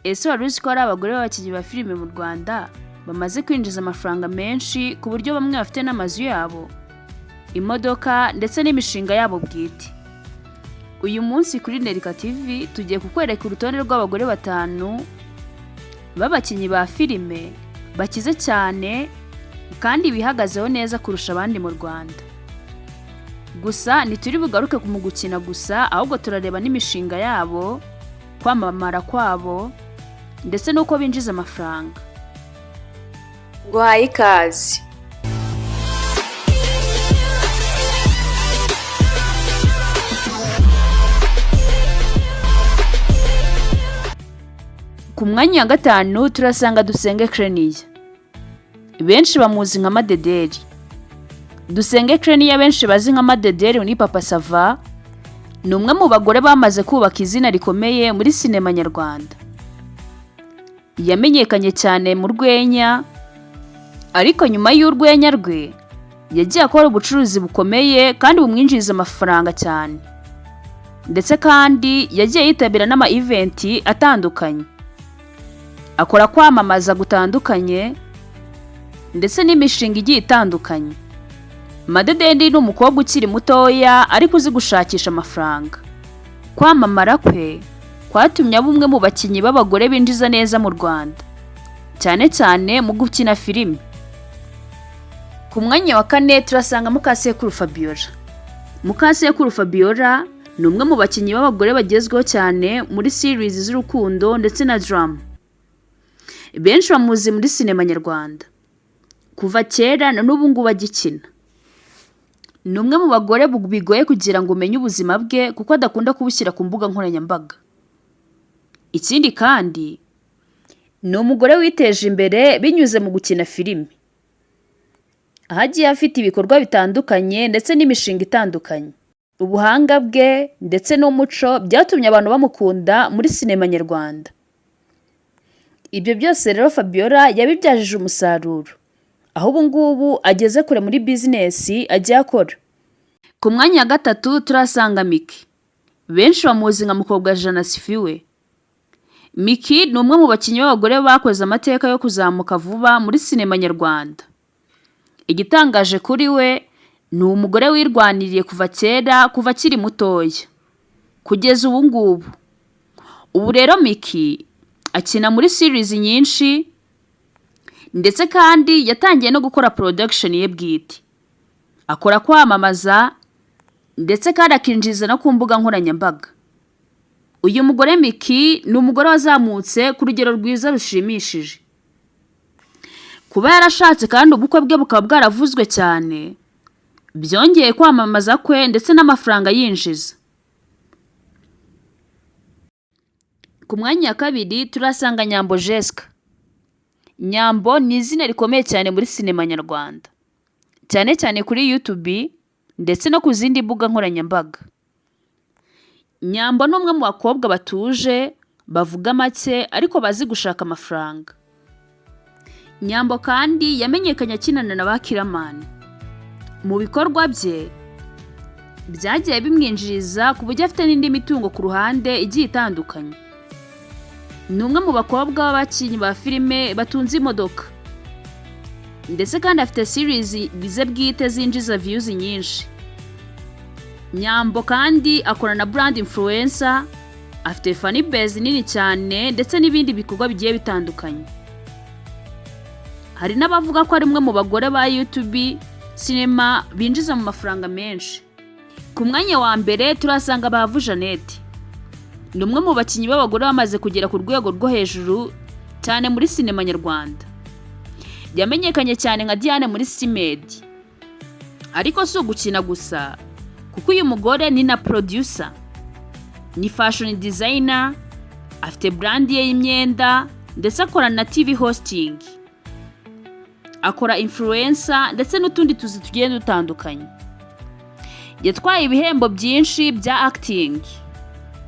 Ese wari uzi ko hari abagore b'abakinnyi ba filime mu Rwanda bamaze kwinjiza amafaranga menshi, ku buryo bamwe bafite n'amazu yabo, imodoka ndetse n'imishinga yabo bwite? Uyu munsi kuri Nerika TV tugiye kukwereka urutonde rw'abagore batanu b'abakinnyi ba filime bakize cyane kandi bihagazeho neza kurusha abandi mu Rwanda. Gusa ntituri bugaruke mu gukina gusa, ahubwo turareba n'imishinga yabo, kwamamara kwabo ndetse n'uko binjiza amafaranga. Nguhaye ikaze. Ku mwanya wa gatanu turasanga Dusenge Clenia. Benshi bamuzi nka Madederi. Dusenge Clenia, benshi bazi nka Madederi muri Papa Sava, ni umwe mu bagore bamaze kubaka izina rikomeye muri sinema nyarwanda. Yamenyekanye cyane mu rwenya, ariko nyuma y'urwenya rwe yagiye akora ubucuruzi bukomeye kandi bumwinjiriza amafaranga cyane. Ndetse kandi yagiye yitabira n'ama event atandukanye. Akora kwamamaza gutandukanye ndetse n'imishinga igiye itandukanye. Madederi ni umukobwa ukiri mutoya ariko uzi gushakisha amafaranga. Kwamamara kwe kwatumye aba umwe mu bakinnyi b'abagore binjiza neza mu Rwanda, cyane cyane mu gukina filime. Ku mwanya wa kane turasanga Mukasekuru Fabiola. Mukasekuru Fabiola ni umwe mu bakinnyi b'abagore bagezweho cyane muri series z'urukundo ndetse na drama. Benshi bamuzi muri sinema nyarwanda. Kuva kera na n'ubu ngubu agikina. Ni umwe mu bagore bigoye kugira ngo umenye ubuzima bwe, kuko adakunda kubushyira ku mbuga nkoranyambaga. Ikindi kandi ni umugore witeje imbere binyuze mu gukina filime, aho agiye afite ibikorwa bitandukanye ndetse n'imishinga itandukanye. Ubuhanga bwe ndetse n'umuco byatumye abantu bamukunda muri sinema nyarwanda. Ibyo byose rero Fabiola yabibyajije umusaruro, aho ubu ngubu ageze kure muri bizinesi agiye akora. Ku mwanya wa gatatu turasanga Micky. Benshi bamuzi nka Mukobwa Jana Asifiwe. Micky ni umwe mu bakinnyi b'abagore bakoze amateka yo kuzamuka vuba muri sinema nyarwanda. Igitangaje kuri we ni umugore wirwaniriye kuva kera, kuva akiri mutoya kugeza ubu ngubu. Ubu rero Micky akina muri series nyinshi, ndetse kandi yatangiye no gukora production ye bwite. Akora kwamamaza ndetse kandi akinjiza no ku mbuga nkoranyambaga. Uyu mugore Micky ni umugore wazamutse ku rugero rwiza rushimishije. Kuba yarashatse kandi ubukwe bwe bukaba bwaravuzwe cyane, byongeye kwamamaza kwe ndetse n'amafaranga yinjiza. Ku mwanya wa kabiri turasanga Nyambo Jesca. Nyambo ni izina rikomeye cyane muri sinema nyarwanda, cyane cyane kuri YouTube ndetse no ku zindi mbuga nkoranyambaga. Nyambo ni umwe mu bakobwa batuje, bavuga make ariko bazi gushaka amafaranga. Nyambo kandi yamenyekanye akinana na ba Killaman. Mu bikorwa bye byagiye bimwinjiriza, ku buryo afite n'indi mitungo ku ruhande igiye itandukanye. Ni umwe mu bakobwa b'abakinnyi ba filime batunze imodoka, ndetse kandi afite series ze bwite zinjiza views nyinshi. Nyambo kandi akora na brand influencer, afite fan base nini cyane ndetse n'ibindi bikorwa bigiye bitandukanye. Hari n'abavuga ko ari umwe mu bagore ba YouTube sinema binjiza mu mafaranga menshi. Ku mwanya wa mbere turasanga Bahavu Jeannette. Ni umwe mu bakinnyi b'abagore bamaze kugera ku rwego rwo hejuru cyane muri sinema nyarwanda. Yamenyekanye cyane nka Diane muri Simedi. Ariko si ugukina gusa, kuko uyu mugore ni na producer, ni fashion designer, afite brand ye y'imyenda ndetse akora na TV hosting. Akora influencer ndetse n'utundi tuzi tugiye dutandukanye. Yatwaye ibihembo byinshi bya acting,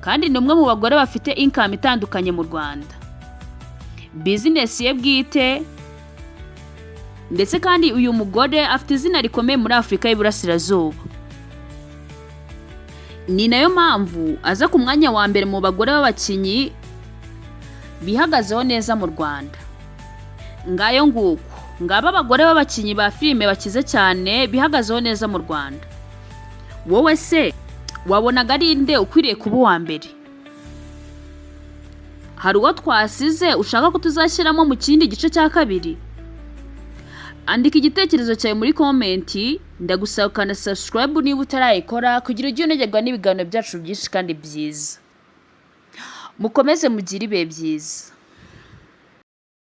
kandi ni umwe mu bagore bafite income itandukanye mu Rwanda. Bizinesi ye bwite, ndetse kandi uyu mugore afite izina rikomeye muri Afurika y'Iburasirazuba. Ni nayo mpamvu aza ku mwanya wa mbere mu bagore b'abakinnyi Bihagazeho neza mu Rwanda. Ngayo nguko, ngaba abagore b'abakinnyi ba filime bakize cyane bihagazeho neza mu Rwanda. Wowe se wabonaga ari nde ukwiriye kuba uwa mbere? Hari uwo twasize ushaka ko tuzashyiramo mu kindi gice cya kabiri? Andika igitekerezo cyawe muri comment. Ndagusaba ukanda subscribe niba utarayikora, kugira ujye unogerwa n'ibiganiro byacu byinshi kandi byiza. Mukomeze mugire ibihe byiza.